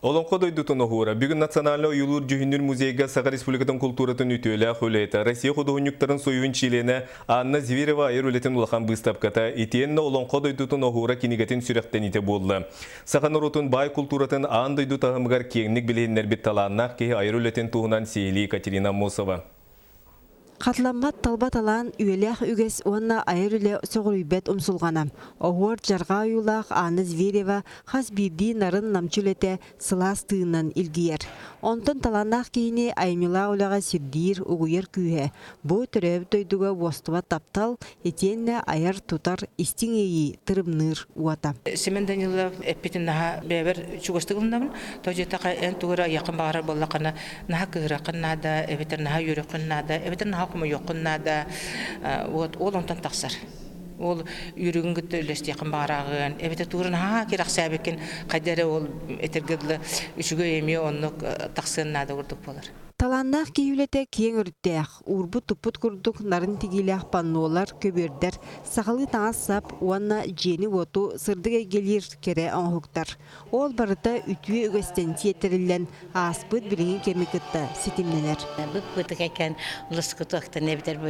Олоҥхо дойдутун оһуора бүгүн Национальнай ойуулуур-дьүһүннүүр музейга Саха Республикатын култууратын үтүөлээх үлэһитэ, Россия худуоһунньуктарын союһун чилиэнэ Анна Зверева айар үлэтин улахан быыстапката итиэннэ Олоҥхо дойдутун оһуора кинигэтин сүрэхтэниитэ буолла. Саха норуотун баай култууратын аан дойду таһымыгар киэҥник билиһиннэрбит талааннаах киһи айар үлэтин туһунан сиһилии Екатерина Аммосова. Хатыламмат талба талаан, үйэлээх үгэс уонна айар үлэ сөҕүрүйбэт умсулҕана. Оһуор дьарҕаа ойуулаах Анна Зверева хас биирдии нарын-намчы үлэтэ сылаас тыынынан илгийэр. Онтон талааннаах киһини айымньылаах үлэҕэ сирдиир, угуйар күүһэ бу төрөөбүт дойдуга уостубат таптал, итиэннэ айар-тутар истиҥ иэйии тырымныыр уота. Семен Данилов эппитин наһаа бэйэбэр чугастык ылынабын. Тоҕо диэтэххэ, эн тугу эрэ айыаххын баҕарар буоллаххына, наһаа кыыһырыаххын наада, эбэтэр наһаа үөрүөххүн наада, эбэтэр наһаа хомойуоххун наада. Вот ол онтон тахсар. Ол үөрүүгүн кытта үллэстиэххин баҕараҕын, эбэтэр тугу эрэ наһаа кэрэхсээбиккин хайда эрэ ол этэргэ дылы үчүгэй эмиэ оннук тахсыан наада курдук буолар. Талааннаах киһи үлэтэ киэҥ өрүттээх, уурбут-туппут курдук нарын тигиилээх паннолар, көбүөрдэр, сахалыы таҥас-сап уонна дьиэни-уоту сырдык эйгэлиир кэрэ оҥоһуктар. Ол барыта үтүө үгэстэн сиэттэриллэн ааспыт билигин кэми кытта ситимнэнэр. Быт-бытык экен лускутуохтан эбитэр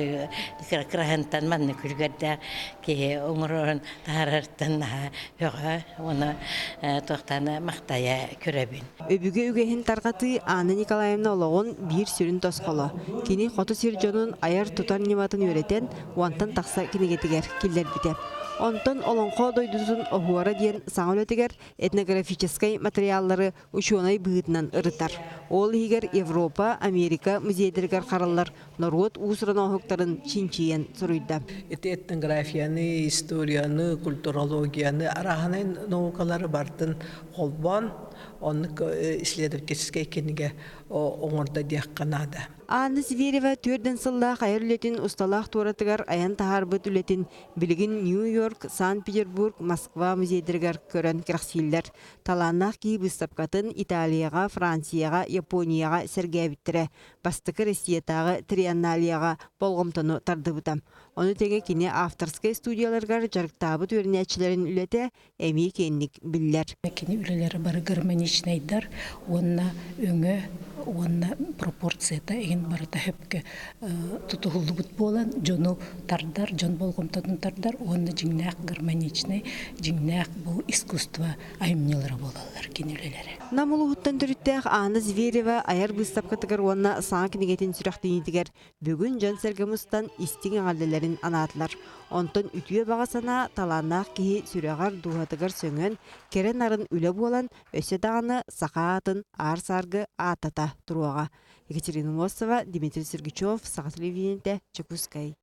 кыраһынтан манна күлгэрдээх киһи оҥорорун таһаарартан наһаа өҕө уонна туохтаана махтайа көрөбүн. Өбүгэ үгэһин тарҕатыы Анна Николаевна олоҕун биир сүрүн тосхоло. Кини хоту сир дьонун айар-тутар ньыматын үөрэтэн, уонтан тахса кинигэтигэр киллэрбитэ. Онтон Олоҥхо дойдутун оһуора диэн саҥа үлэтигэр этнографическай материаллары учуонай быһыытынан ырытар. Ол иһигэр Европа, Америка музейдарыгар хараллар норуот уус-уран оҥоһуктарын чинчийэн суруйда. Ити этнографияны, историяны, культурологияны, арааһынай наукалары бартын холбоон, оннук исследовательскай кинигэ оҥордо диэххэ наада. Анна Зверева түөрдэн сыллаах айар үлэтин усталаах туоратыгар айан таһаарбыт үлэтин билигин Нью-Йорк, Санкт-Петербург, Москва музейдарыгар көрөн кэрэхсииллэр. Талааннаах киһи быыстапкатын Италияҕа, Францияҕа, Японияҕа сэргээбиттэрэ. Бастакы Россиятааҕы триенналияҕа болҕомтону тардыбыта. Ону тэҥэ кини авторскай студияларыгар дьарыктаабыт үөрэнээччилэрин үлэтэ эмиэ киэҥник биллэр. Кини үлэлэрэ бары гармоничнайдар уонна өҥө уонна пропорцията иһин барыта сөпкө тутуһуллубут буолан дьону тардар, дьон болҕомтотун тардар уонна дьиҥнээх гармоничнай, дьиҥнээх бу искусство айымньылара буолаллар кини үлэлэрэ. Нам улууһуттан төрүттээх Анна Зверева айар быыстапкатыгар уонна саҥа кинигэтин сүрэхтэниитигэр Бүгүн дьон-сэргэ мустан истиҥ эҕэрдэлэрин анаатылар. Онтон үтүө баҕа санаа талааннаах киһи сүрэҕэр, дууһатыгар сөҥөн, кэрэ нарын үлэ буолан, өссө даҕаны саха аатын аар-сааргы ааттата туруоҕа. Екатерина Мосова, Дмитрий Сергучев, Саха телевидениетэ, Чекускай.